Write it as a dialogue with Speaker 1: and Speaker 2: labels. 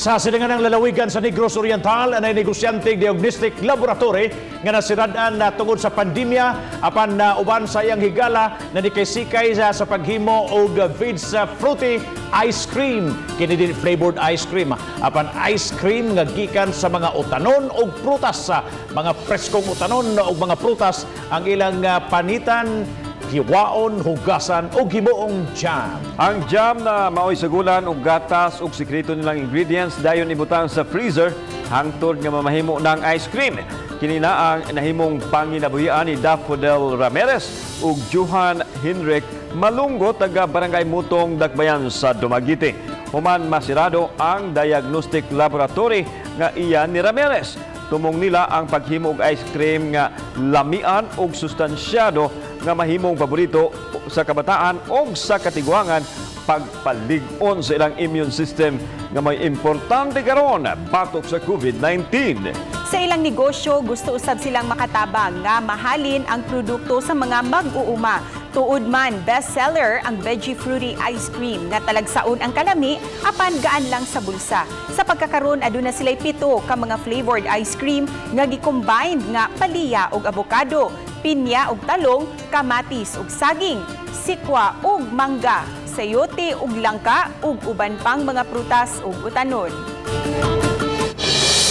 Speaker 1: Sa silanganang lalawigan sa Negros Oriental, anay negosyante diagnostic laboratory nga nasirad-an na tungod sa pandemya, apan na uban sa iyang higala na nikaysikay sa paghimo og Vids fruity ice cream. Kini dili flavored ice cream, apan ice cream nga gikan sa mga utanon og prutas, sa mga preskong utanon og mga prutas ang ilang panitan, hiwaon, hugasan og himuong jam.
Speaker 2: Ang jam na maoy sagulan og gatas ug sekreto nilang ingredients, dayon ibutang sa freezer hangtod nga mamahimo ng ice cream. Kini na ang nahimong panginabuhian ni Daffodil Ramirez ug Johan Henrik Malunggo, taga Barangay Mutong, Dakbayan sa Dumaguete. Human masirado ang diagnostic laboratory nga iya ni Ramirez, tumong nila ang paghimo og ice cream nga lamian og sustansyado nga mahimong paborito sa kabataan o sa katiguangan, pagpalig-on sa ilang immune system nga may importante karon batok sa COVID-19.
Speaker 3: Sa ilang negosyo, gusto usab silang makatabang nga mahalin ang produkto sa mga mag-uuma. Tuod man, bestseller ang Veggie Fruity Ice Cream nga talagsaon ang kalami apan gaan lang sa bulsa. Sa pagkakaron, aduna sila'y 7 ka mga flavored ice cream nga gi-combined nga paliya og abokado, pinya og talong, kamatis ug saging, sikwa ug mangga, sayote ug langka ug uban pang mga prutas ug utanon.